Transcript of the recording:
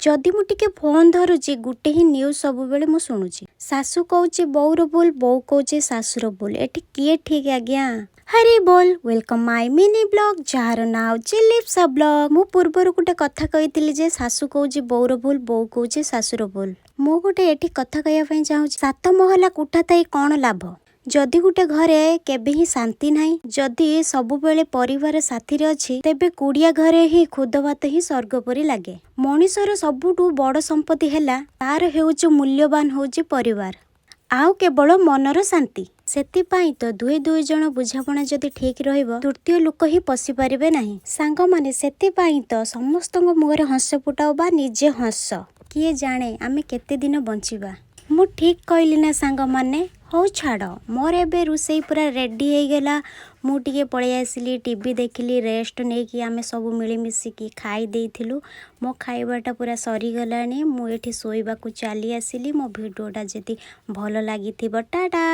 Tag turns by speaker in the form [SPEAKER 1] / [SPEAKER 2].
[SPEAKER 1] ଯଦି ମୁଁ ଟିକେ ଫୋନ୍ ଧରୁଛି, ଗୋଟେ ହିଁ ନ୍ୟୁଜ୍ ସବୁବେଳେ ମୁଁ ଶୁଣୁଛି। ଶାଶୁ କହୁଛି ବୋଉର ଭୁଲ, ବୋଉ କହୁଛି ଶାଶୁର ଭୁଲ। ଏଠି କିଏ ଠିକ୍ ଆଜ୍ଞା? ହରି ବୋଲ। Welcome my mini vlog, ଯାହାର ନାଁ ହେଉଛି ଲିପ୍ସା ବ୍ଲଗ୍। ମୁଁ ପୂର୍ବରୁ ଗୋଟେ କଥା କହିଥିଲି ଯେ ଶାଶୁ କହୁଛି ବୋଉର ଭୁଲ, ବୋଉ କହୁଛି ଶାଶୁର ଭୁଲ। ମୁଁ ଗୋଟେ ଏଠି କଥା କହିବା ପାଇଁ ଚାହୁଁଛି। ସାତ ମହଲା କୋଠା ଥାଇ କ'ଣ ଲାଭ, ଯଦି ଗୋଟେ ଘରେ କେବେ ହିଁ ଶାନ୍ତି ନାହିଁ? ଯଦି ସବୁବେଳେ ପରିବାର ସାଥିରେ ଅଛି, ତେବେ କୁଡ଼ିଆ ଘରେ ହିଁ ଖୁଦ ଭାତ ହିଁ ସ୍ୱର୍ଗ ପରି ଲାଗେ। ମଣିଷର ସବୁଠୁ ବଡ଼ ସମ୍ପତ୍ତି ହେଲା ତାର ହେଉଛି ମୂଲ୍ୟବାନ ହେଉଛି ପରିବାର ଆଉ କେବଳ ମନର ଶାନ୍ତି। ସେଥିପାଇଁ ତ ଦୁଇ ଦୁଇ ଜଣ ବୁଝାମଣା ଯଦି ଠିକ୍ ରହିବ, ତୃତୀୟ ଲୋକ ହିଁ ପଶି ପାରିବେ ନାହିଁ। ସାଙ୍ଗମାନେ, ସେଥିପାଇଁ ତ ସମସ୍ତଙ୍କ ମୁହଁରେ ହସ ଫୁଟାଅ ବା ନିଜେ ହସ। କିଏ ଜାଣେ ଆମେ କେତେ ଦିନ ବଞ୍ଚିବା? ମୁଁ ଠିକ୍ କହିଲି ନା ସାଙ୍ଗମାନେ? ହଉ ଛାଡ଼, ମୋର ଏବେ ରୋଷେଇ ପୁରା ରେଡ଼ି ହେଇଗଲା। ମୁଁ ଟିକେ ପଳେଇ ଆସିଲି, ଟିଭି ଦେଖିଲି, ରେଷ୍ଟ ନେଇକି ଆମେ ସବୁ ମିଳିମିଶିକି ଖାଇ ଦେଇଥିଲୁ। ମୋ ଖାଇବାଟା ପୁରା ସରିଗଲାଣି। ମୁଁ ଏଠି ଶୋଇବାକୁ ଚାଲି ଆସିଲି। ମୋ ଭିଡ଼ିଓଟା ଯଦି ଭଲ ଲାଗିଥିବ, ଟାଟା।